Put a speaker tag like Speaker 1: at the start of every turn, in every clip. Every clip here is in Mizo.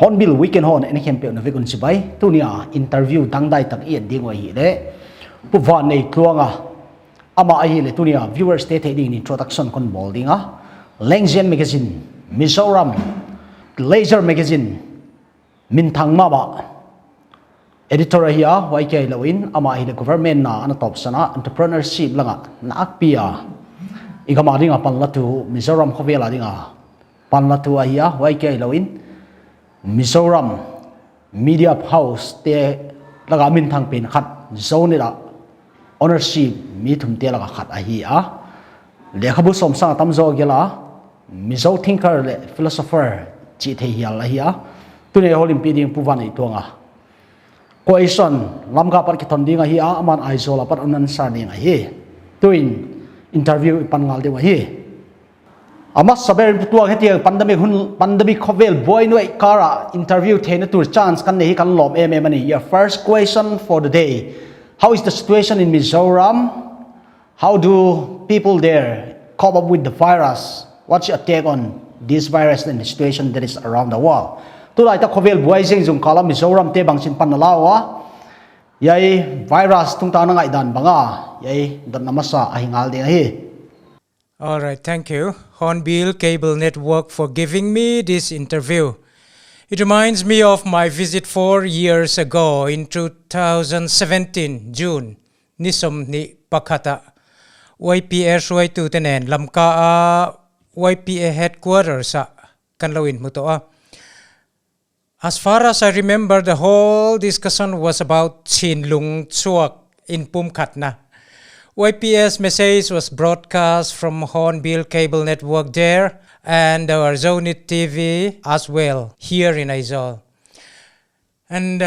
Speaker 1: Hornbill weekend hon en hian peuh na vek un chibai tunia interview dangdai tak i ding wa hi le pu van nei tluanga ama a hi le tunia viewers te thei ding introduction kon bol dinga Lengzen magazine Mizoram Laser magazine min thang ma ba editor hi a YK lo in ama hi le government na ana top sana entrepreneurship langa na akpia igama dinga pan la tu Mizoram khawela dinga Panlatu a hi a YK lo in Mizoram Media House te laka min thang pen khat zone la ownership mi thum te laka khat a hi a lehkhabu som sang tam zo gela Mizo thinker le philosopher chi the hial a hi a tune holim pi ding puvan ei tuanga question lamka par ki thon ding a hi a aman Aizawl a par unan sar ding a hi tuin interview ipan ngal deuh a hi Ama saber tuang hetiang pandemic hun pandemic khawvel buai nuai kara interview theina tur chance kan nei hi kan lawm em em ani. Your first question for the day. How is the situation in Mizoram? How do people there cope up with the virus? What's your take on this virus and the situation that is around the world? Tulai ta khawvel buai zeng zung kala Mizoram te bang chin pan lawa yai virus tung ta na ngai dan banga yai dan namasa a hingal ding hi.
Speaker 2: All right, thank you, Hornbill Cable Network, for giving me this interview. It reminds me of my visit 4 years ago in 2017, June, ni 21 ah YPA hruaitute nen Lamka a YPA headquarters ah kan lo inhmu tawh a. As far as I remember the whole discussion was about Chinlung chhuak inpumkhatna. YPS message was broadcast from Hornbill Cable Network there and our Zonit TV as well here in Aizawl. And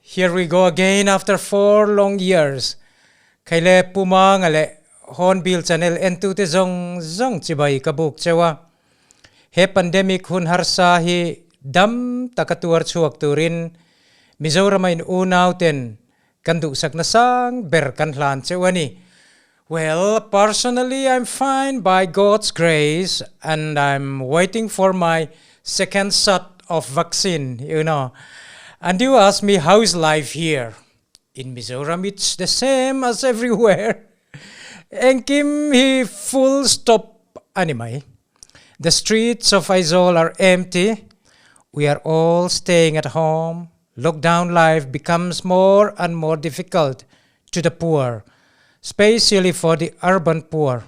Speaker 2: here we go again after 4 long years. Khaile Puma nga le Hornbill Channel entute zawng zawng chibai ka buk cheu a. He pandemic hun harsa hi dam taka tuar chhuak turin Mizorama in unau ten kan duhsakna sang ber kan hlan cheu a ni. Well, personally I'm fine by God's grace and I'm waiting for my second shot of vaccine, you know. And you ask me how is life here? In Mizoram it's the same as everywhere. Engkim hi full stop a ni mai. The streets of Aizawl are empty. We are all staying at home. Lockdown life becomes more and more difficult to the poor, especially for the urban poor.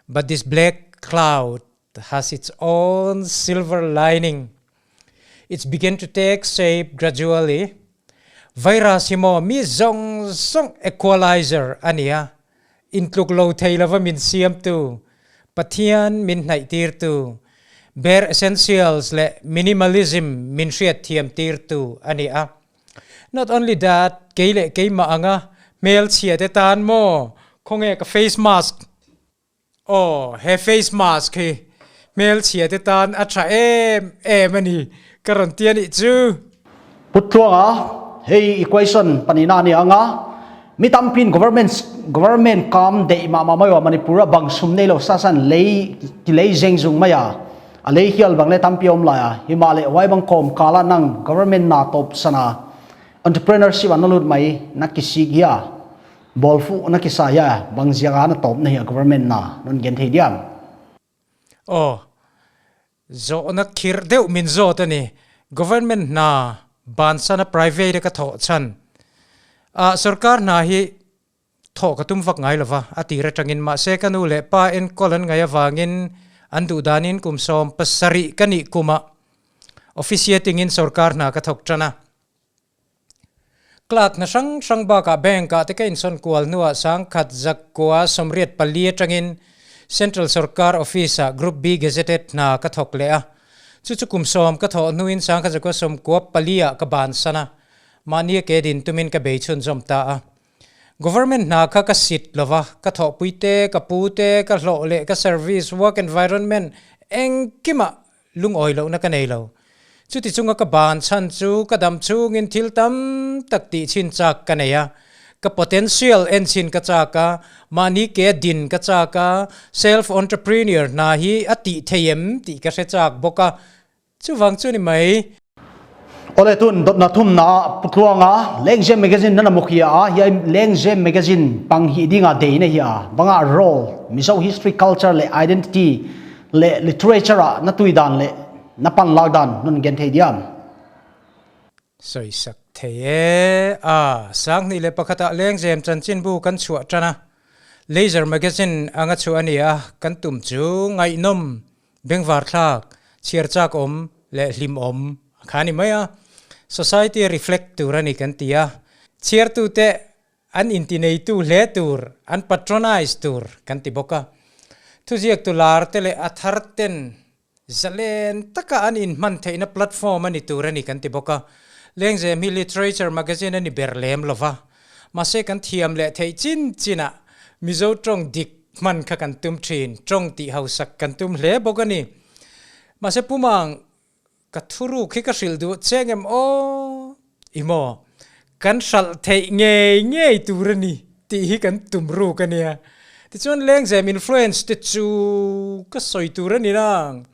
Speaker 2: But this black cloud has its own silver lining. It's begin to take shape gradually. Virus hi maw mi zawng zawng equalizer a ni a, intluk lo thei lova min siamtu, Pathian min hnaihtirtu, bare essentials leh minimalism min hriatthiam tirtu a ni a. Not only that, kei leh keimah anga hmelchhia te tan maw khawnge ka face mask Aw, he face mask hi hmelchhia te tan a tha em em a ni, ka rawn ti a nih chu.
Speaker 1: Put tluanga, hei equation panina a ni ang a, mi tampin government government kam deih mah mah mai a, Manipur a bang sum nei lo sa san lei ti lei zeng zung mai a, a lei hial bang le tampi a awm lai a, himah leh wai bang kawm kala nang government na tawp sana entrepreneurship an la lut mai na kisik hi a. Ball fuh na kisa ya bang zianga na top na hi government na non gen thei diam.
Speaker 2: Aw, zawhna khirh deuh min zawt a ni. Government hna bansana private a ka thawh chhan. Ah, sorkar hna hi thawh ka tum vak ngai lova, a tir atangin mahse ka nu leh pa enkawl an ngaih avangin An duh danin kum 17 ka nih kumah officiating in sorkar hna ka thawk tan a. Clerk hna hrang hrang bakah bank ah te ka insawn kual hnuah 1984 atangin Central sorkar office ah Group B gazetted hna ka thawk leh a. Chu chu kum sawm ka thawh hnuin 1994 ah ka bansan a. Mahni a ke din tumin ka bei chhunzawm ta a. Government hna kha ka sit lova, ka thawhpui te, ka pu te, ka hlawh leh ka service, work environment engkimah lungawi lohna ka nei lo. Chuti chunga ka ban chhan chu ka dam chhungin thil tam tak tih chhin chak ka nei a, ka potential en chhin ka chak a, mahni ke din ka chak a, self entrepreneur hna hi a tih thei em tih ka hre chak bawk a, Chuvang chu ni mai.
Speaker 1: Awle tun dawtna thumna ah Pu Tluanga Lengzem Magazine na namuk hi a hi Lengzem Magazine pang hi dinga deina hi a banga role Mizo history culture le identity le literature ah na tui dan le na pan lak dan nun gen thei diam.
Speaker 2: Sawisak thei e. A 2001 ah Lengzem chanchinbu kan chhuah tan a. Laser Magazine anga chhuah a ni a, kan tum chu ngaihnawm Bengvar thlak, chhiar chak awm leh hlim awm a kha a ni mai a. Society reflect tur a ni kan ti a. Chhiartute an intineitu hle tur, an patronize tur kan ti bawk a. Thuziaktu lar te leh a thar ten zalen taka an inhman theihna platform a ni tur a ni kan ti bawk a. Lengzem hi literature magazine a ni ber lem lo va. Mahse kan thiam leh theih chin chinah Mizo tawng dik hman kha kan tum thin, tawng tih hausak kan tum hle bawk a ni. Mahse Pumang, ka thuruk hi ka hrilh duh che ngem aw? I maw? Kan hralh theih ngei ngei tur a ni tih hi kan tum ruk a nia. Tichuan Lengzem influence te chu ka sawi tur a ni nang.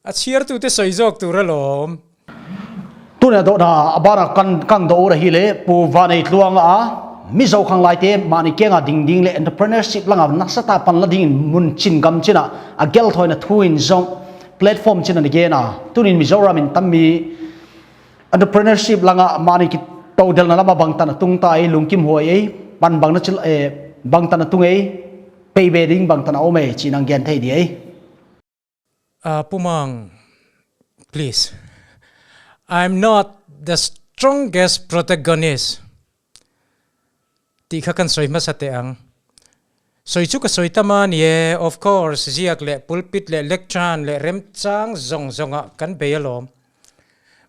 Speaker 2: A chhiartute sawi zawk tur alawm.
Speaker 1: Tunah dawhna a banah kan kan dawh ura hi le Pu Vanei Tluanga a Mizo khang lai te mahni kenga ding ding le entrepreneurship langa nasa ta pan la ding in mun chin gam china a gel thoi na thu in zong platform chin ani gen a tunin Mizoram in tammi entrepreneurship langa mahni ki to del na lama bang tan tung ta ei lungkim huai ei pan bang na chil e bang tan tung ei pei be ding bang tan a om ei chinang gen thei di ei.
Speaker 2: Pumang, please. I'm not the strongest protagonist tih kha kan sawi hmasa teh ang. Sawi chu ka sawi tam a ni e, of course, ziak leh pulpit leh lectern leh remchang zawng zawngah kan bei alawm.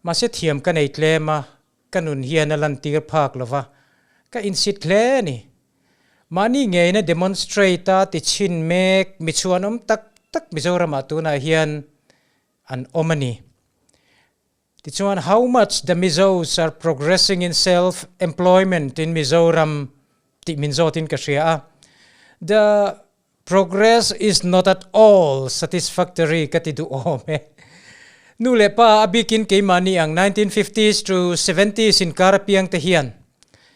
Speaker 2: Mahse thiam ka nei tlem a, ka nun hian a lantir phak lo va, ka insit hle a ni. Mahni ngeina demonstrate a ti chhin mek mi chhuanawm tak tak Mizoramah tunah hian an awm a ni. Tichuan how much the Mizos are progressing in self employment in Mizoram tih min zawtin ka hria a. The Progress is not at all satisfactory ka ti duh awm e. Nu leh pa a bikin keimahni ang 1950s to 70s inkar apiang te hian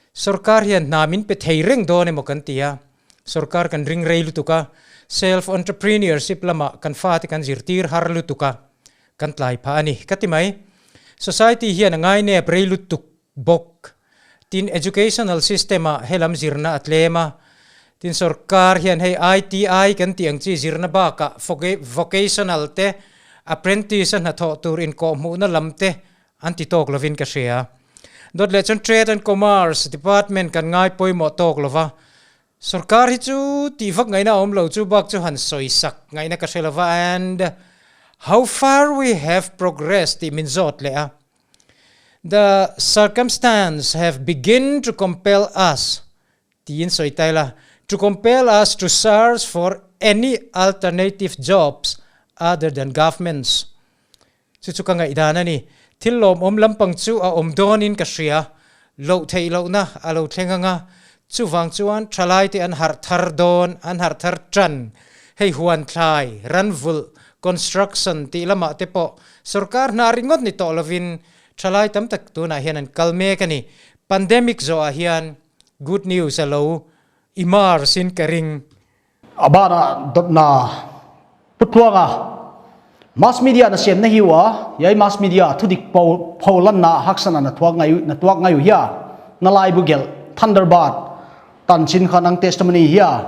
Speaker 2: sorkar hian hna min pe thei reng dawn emaw kan ti a, sorkar kan ring rei lutuk a, self entrepreneurship lamah kan fate kan zirtir har lutuk a, kan tlai phah a ni ka ti mai. Society hian a ngainep rei lutuk bawk. Tin, educational system ah helam zirna a tlem a, tin sorkar hian hei ITI kan tih ang chi zirna bakah vocational te, apprentice a hnathawh tur inkawhhmuhna lam te an ti tawk lovin ka hria. Dawt leh chuan Trade and Commerce department kan ngai pawimawh tawk lova, sorkar hi chu tih vak ngaihna a awm lo chu bak chu han sawi sak ngaihna ka hre lova and how far we have progressed tih min zawt leh a. The circumstance have begin to compel us, tiin sawi ta ila, to compel us to search for any alternative jobs other than government's. Chu chu ka ngaihdan a ni. Thil lawmawm lampang chu a awm dawnin ka hria. Loh theih lohna a lo thleng ang a, chuvang chuan thalaite an harh thar dawn, an harh thar tan. Hei huanthlai, ranvulh, construction tih lamah te pawh sorkar hna ringawt ni tawh lovin thalai tam tak tunah hian an kal mek a ni. Pandemic zawhah hian good news a lo emerge in ka ring.
Speaker 1: A banah dawtna Putluanga mass media na siamna hi wa yai mass media thudik pho lanna haksana na thuak ngai na tuak ngai hiya na lai bu gel thunderbird tan chin kha nang testimony hiya.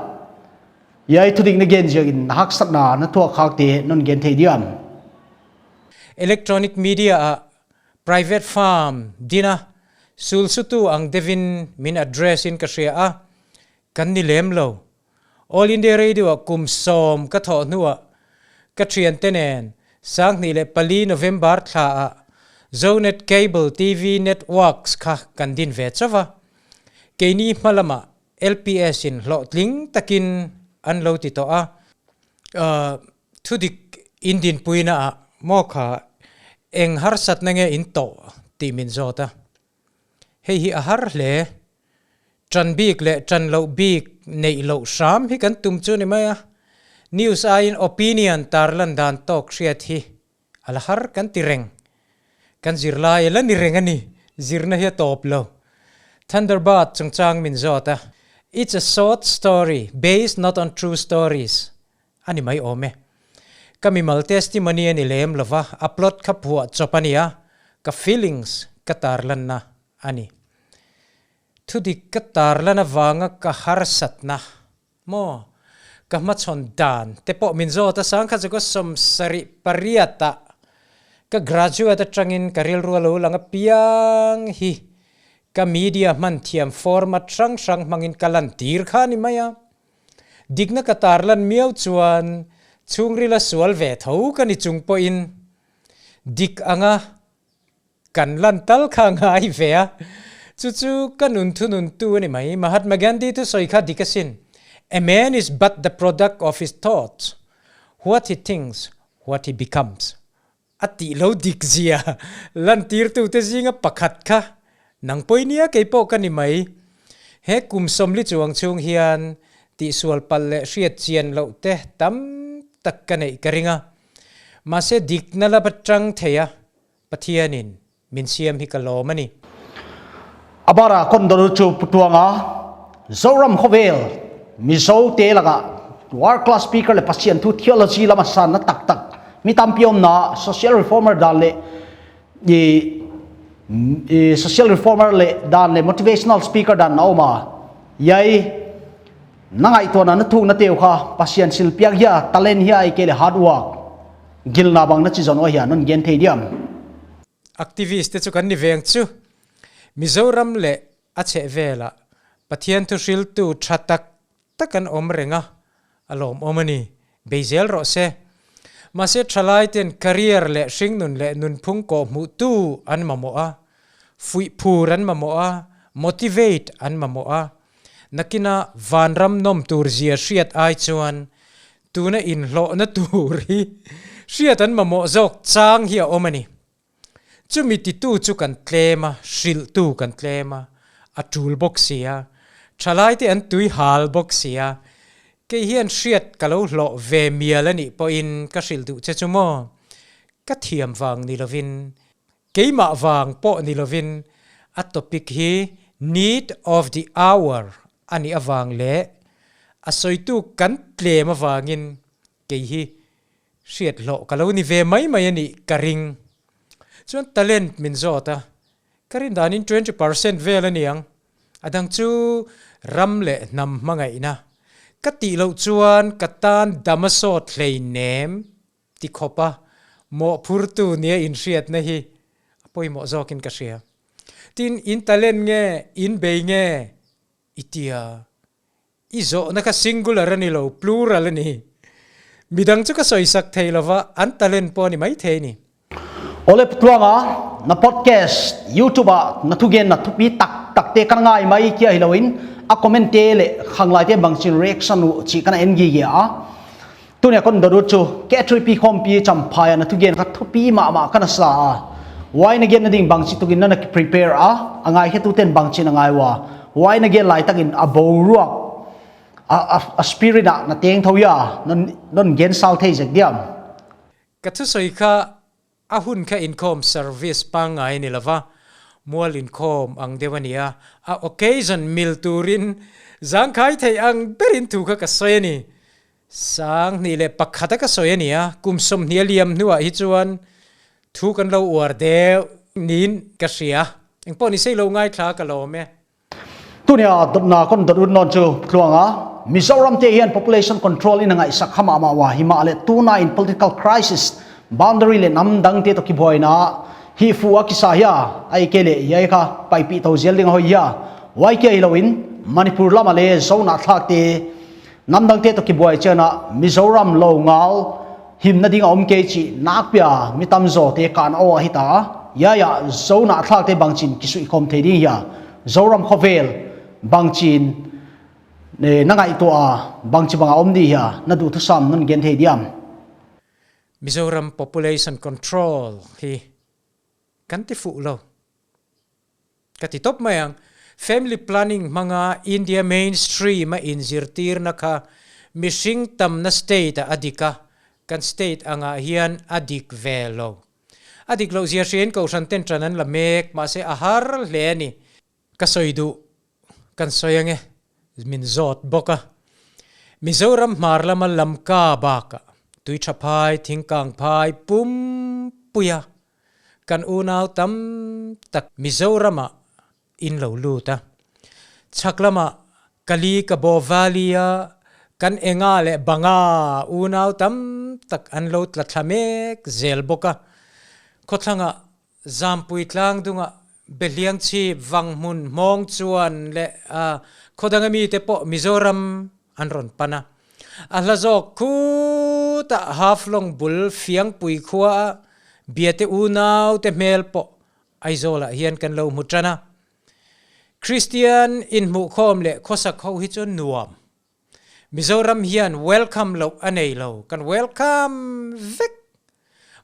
Speaker 1: Iai thudik na gen ziak in na haksat na na thuak khak te non gen thei diam.
Speaker 2: Electronic media ah private firm din a, sulsutu ang deuhin min address in ka hria a, kan ni lem lo. All India Radio ah kum sawm ka thawh hnuah ka thiante nen 2004 November thla ah Zonet Cable TV Networks kha kan din ve chauh a, keini hma lamah LPS in hlawhtling takin an lo ti tawh a, thudik in dinpuina ah maw kha eng harsatna nge in tawh tih min zawt a, hei hi a har hle. Ṭan bik leh ṭan loh bik neih loh hram hi kan tum chu ni mai a, news aiin opinion tarlan dan tawk hriat hi a la har kan ti reng. Kan zirlai a la ni reng a ni, zirna hi a tawp lo. Thunderbird chungchang min zawt a, It's a short story based not on true stories a ni mai awm e. Ka mimal testimony a ni lem lo va, a plot kha phuah chawp a ni a, ka feelings ka tarlanna a ni. Thudik ka tarlan avanga ka harsatna Maw? Ka hmachhawn dan te pawh min zawt a, sangkhat chu ka 78 ah ka graduate atangin ka rilru a lo lang a piang hi ka media hman thiam format hrang hrang hmangin ka lan tir kha a ni mai a. Dikna ka tarlan miau chuan chhungrila sual ve tho ka ni chung pawhin dik anga Kan lan tal kha ngai ve a, chu chu ka nun thununtu a ni mai. Mahatma Gandhi thusawi kha dik asin, A man is but the product of his thoughts, what he thinks, what he becomes. A tih lo dik zia lantirtute zinga pakhat kha nang pawi nia kei pawh ka ni mai. He kum 40 chuang chhung hian tihsual palh leh hriat chian loh te tam tak ka neih ka ring a, mahse dikna la tang thei a. Pathianin min siam hi ka lawm a ni.
Speaker 1: A bara Kondol chu Putuanga, Zoram khawvel Mizo te lakah World Class Speaker leh Pathian thu Theology lama sanna tak tak mi tampi awmna Social Reformer dan leh i Social Reformer leh dan leh Motivational Speaker dan a awm a, iai na ngaihtuahna na thukna teu kha Pathian silpiak hia talent hia ai ke leh hard work Gilna bang na chi zawn aw hian an gen thei diam.
Speaker 2: Activist te chu kan ni veng chu. Mizoram leh a chhehvelah Pathian thuhriltu tha tak tak an awm reng a, a lawmawm a ni. Bei zel rawh se. Mahse thalai ten career leh hringnun leh nunphung kawhhmuhtu an mamawh a, fuihphur an mamawh a, motivate an mamawh a. Nakina vanram nawm tur zia hriat ai chuan Tuna inhlawhna tur hi hriat an mamawh zawk chang hi a awm a ni. Chumi titu chu kan tlem a, hrilhtu kan tlem a, a tul bawk si a, thalaite an tui hal bawk si a, kei hian hriat ka lo hlawh ve mial a nih pawhin ka hrilh duh che chu maw? Ka thiam vang ni lovin, keimah vang pawh ni lovin a topic hi need of the hour a nih avang leh a sawitu kan tlem avangin kei hi hriat hlawh ka lo ni ve mai mai a nih ka ring. Chuan talent min zawt a, ka rin danin 20% vel a niang, a dang chu ram leh hnam hmangaihna ka tih loh chuan ka tan dam a sawt hleinem ti khawpa mawhphurtu nia inhriatna hi a pawimawh zawkin ka hria. Tin, in talent nge, in bei nge i tia? I zawhna kha singular a ni lo, plural a ni. Midang chu ka sawisak thei lova, an talent pawh a ni maithei a ni.
Speaker 1: Awle Putluanga, na podcast YouTube ah na thugen na thupi tak tak te kan ngai mai kia hi loin a comment te leh khanglai te bang chin reaction u chi kan en gi ge a. Tunia kon dawrut chu K3P khawmpi Champhai ah na thugen kha thupi mah mah khan a sa a. Wine again na ding bang chi tukin na na prepare a, a ngai khe tu ten bang chin a ngai wa. Wine again lai takin a boruak a a a spirit ah na teng tho ya non non gen sal thei zek diam.
Speaker 2: Ka thusawi kha A hun kha inkhawm service pangngai a ni lova, mual inkhawm ang deuh a ni a, a occasion mil turin zangkhai thei ang berin thu kha ka sawi a ni. 2001 a ka sawi a ni a, kum 20 a liam hnuah hi chuan thu kan lo uar deuh niin ka hria. Engpawh ni sei lo ngaithla ka lawm e.
Speaker 1: Tunia dawtna kon dawt ut nawn chu tluanga. Mizoram te hian population control in a ngaihsak kha mah mah wa hi mah le tuna in political crisis boundary le hnam dang te to ki buaina hi fu a kisa hia ai ke le iai kha pai pi to zel ding a hoi hia YK hi lo in Manipur lama le Zona thlak te hnam dang te to ki buai chena Mizoram lo ngal himna ding a awm ke chi nak pia mi tam zo te kan aw a hi ta ya ya Zona thlak te bang chin ki sui khom thei ding hia Zoram khawvel bang chin Ne na ngaihtuah a, bang chi bangah awm ni hi a, na duhthusam nun gen thei diam.
Speaker 2: Mizoram population control hi kan ti fuh lo. Ka ti tawp mai ang. Family planning hmanga India mainstream a inzirtirna kha mihring tamna state ah a dik a, kan state angah hian a dik ve lo. A dik loh zia hriain kohhran ten ṭan an la mek, mahse a har hle a ni. Ka sawi duh kan sawi ange min zawt bawk a. Mizoram hmar lama Lamka bakah Tuitha phai, Thingkang phai pum puia kan unau tam tak Mizoramah in lo lut a. Chhak lamah Kali Kabo Valley-a kan enga leh banga unau tam tak an lo tla thla mek zel bawk a. Khawthlangah Zampui tlang dungah Behliang chhip vang hmun hmawng chuan leh khaw danga mite pawh Mizoram an rawn pan a. A hla zawk khutah Haflong bul Fiangpui khua a biate unaute hmel pawh Aizawlah hian kan lo hmu tan a. Kristian inhmuhkhawm leh khawsak ho hi chu nuam. Mizoram hian welcome loh a nei lo, kan welcome vek.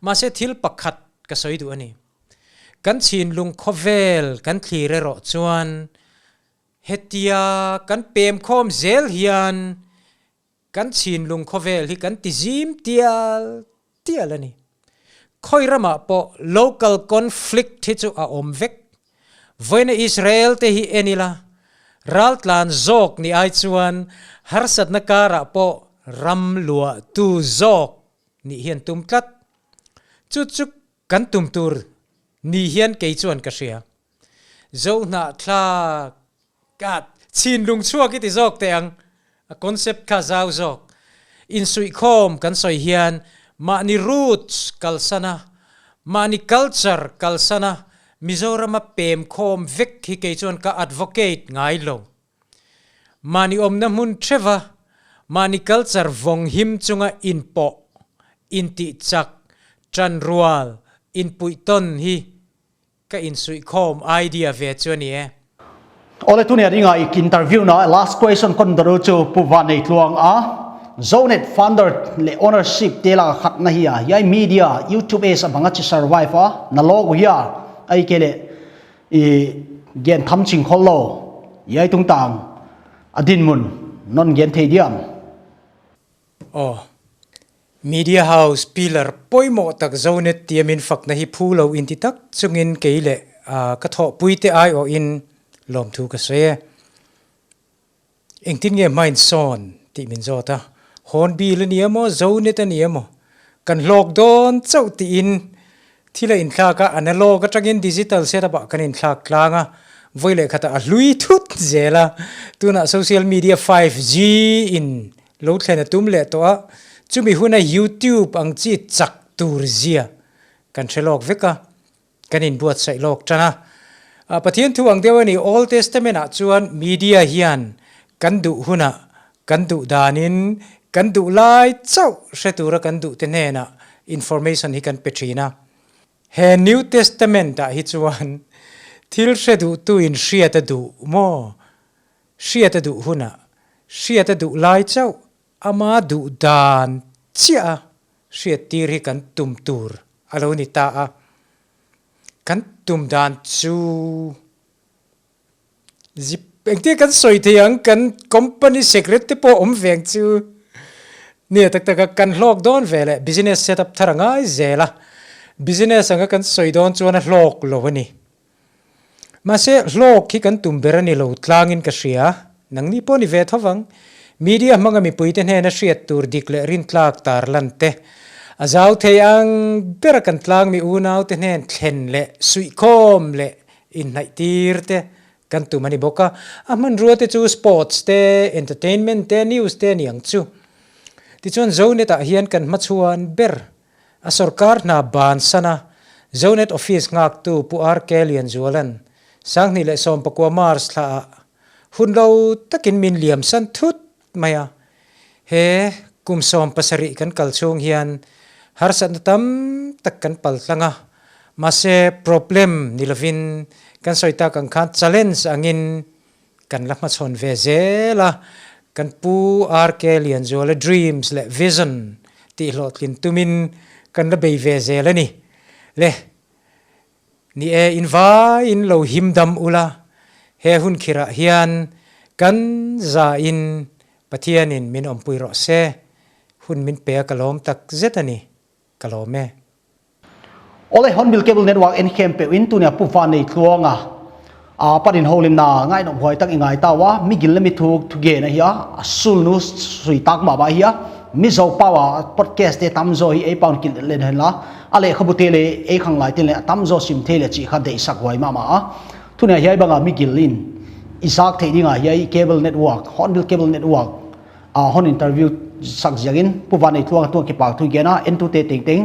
Speaker 2: Mahse thil pakhat ka sawi duh a ni. Kan chhinlung khawvel kan thlir erawh chuan hetia kan pem khawm zel hian kan chhinlung khawvel hi kan ti zim tial tial a ni. Khawi ramah pawh local conflict hi chu a awm vek. Vawiina Israel te hi en ila, raltlan zawk ni ai chuan harsatna karah pawh ram luahtu zawk nih hi an tum tlat. Chu chu kan tum tur ni hian kei chuan ka hria. Zohnahthlak ka chhinlung chhuak i ti zawk teh ang, a concept kha zau zawk. Insuihkhawm kan sawi hian mahni roots kalsan a, mahni culture kalsan a Mizorama pemkhawm vek hi kei chuan ka advocate ngai lo. Mahni awmna hmun theuha mahni culture vawng him chunga inpawh, intihchak, tanrual, inpuihtawn hi Ka insuihkhawm idea ve chu a ni e.
Speaker 1: Awle tuni a ringa i interview na last question kon daru chu Pu Vanei Tluang a Zonet founder le ownership te la khat na hi a yai media YouTube es a banga chi survive a na logo hi a ai ke le i gen tham ching khol lo yai tung tang adin mun non gen thei diam.
Speaker 2: Aw. Media House pillar pawimawh tak Zonet tiamin fakna hi phu lo inti tak chungin kei leh ka thawhpuite aiawhin lawmthu ka sawi e. Engtin nge hmain sawn tih min zawt a, Hornbill a ni emaw Zonet a ni emaw kan hlawk dawn chauh tiin thil a inthlak a, analog atangin digital setup ah kan inthlak tlang a, vawi leh khatah a hlui thut zel a, tunah social media 5G in Lo thlen a tum leh tawh a, chumi huna YouTube ang chi chak tur zia kan hre lawk vek a, kan inbuatsaih lawk tan a. Pathian thu ang deuh a ni, Old Testament ah chuan media hian kan duh hunah, kan duh danin, kan duh lai chauh hre tura kan duh te hnenah information hi kan pe thin a. He New Testament ah hi chuan thil hre duhtuin hriat a duh maw? Hriat a duh hunah, hriat a duh lai chauh ama duh dan chiah a hriat tir hi kan tum tur a lo ni ta a. Kan tum dan chu zip engtin kan sawi thei ang, kan company secret te pawh awm ve ang chu. Nia tak tak a, kan hlawk dawn ve leh business set up thar a ngai zel a, business anga kan sawi dawn chuan a hlawk lo a ni. Mahse, hlawk hi kan tum ber a ni lo tlangin ka hria. Nangni pawh ni ve tho vang. Media hmanga mipuite hnena hriat tur dik leh rintlak tarlan te, a zau thei ang bera kan tlangmi unaute hnen thlen leh suihkhawm leh inhnaih tir te kan tum a ni bawk a. A hmanrua te chu sports te, entertainment te, news te a ni ang chu. Tichuan Zonet ah hian kan hmachhuan ber a sorkar hna bansan a, Zonet office nghaktu Pu RK Lianzuala'n 2019 March thla ah hun lo takin min liamsan thut mai a. He kum 17 kan kal chhung hian harsatna tam tak kan pal tlang a, mahse problem ni lovin kan sawi tak ang khan challenge angin kan la hmachhawn ve zel a, kan Pu RK Lianzuala dreams leh vision tih hlawhtlin tumin kan la bei ve zel a ni. Le, Ni e, in vaiin lo him dam ula, he hun khirah hian kan zain Pathianin min awmpui rawh se, hun min pe a ka lawm tak zet a ni, ka lawm e.
Speaker 1: Awle, Hornbill Cable Network en khem peuh in tunia Pu Vanei Tluanga a parin holim na ngaihnawm huai tak i ngai tau a, mi gil le mi thuk thu ge na hi a, a sulnu sui tak mah mah hi a, Mizo Power podcast te tam zo hi ei pawn kil len hen la, a lehkhabu te leh ei khang lai te leh a tam zo sim thei leh chi kha deih sak huai mah mah a. Thunia hiai banga mi gil in i zak theih dingah hiai cable network, Hornbill Cable Network a hawn interview sak ziak in Pu Vanei Tluanga tuang ki pak thu gen a, entu te teng teng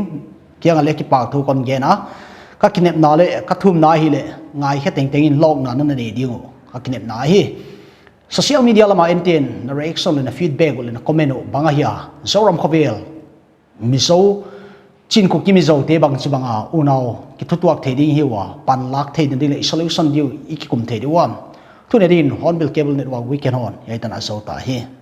Speaker 1: kianga leh ki pak thu kon gen a. Ka kinep na leh ka thum na hi leh ngai kha teng teng in lawk na na nei ding u ka kinep na hi. Social media lama entin na reaction leh na feedback leh na comment u banga hia Zoram khawvel Mizo Chin ku ki Mizo te bang chi banga unau ki thutuak thei ding hi wa pan lak thei ding leh solution diu i ki kum thei diu wa. Thu ne din Hornbill Cable Network weekend hon yaitan azo ta hi.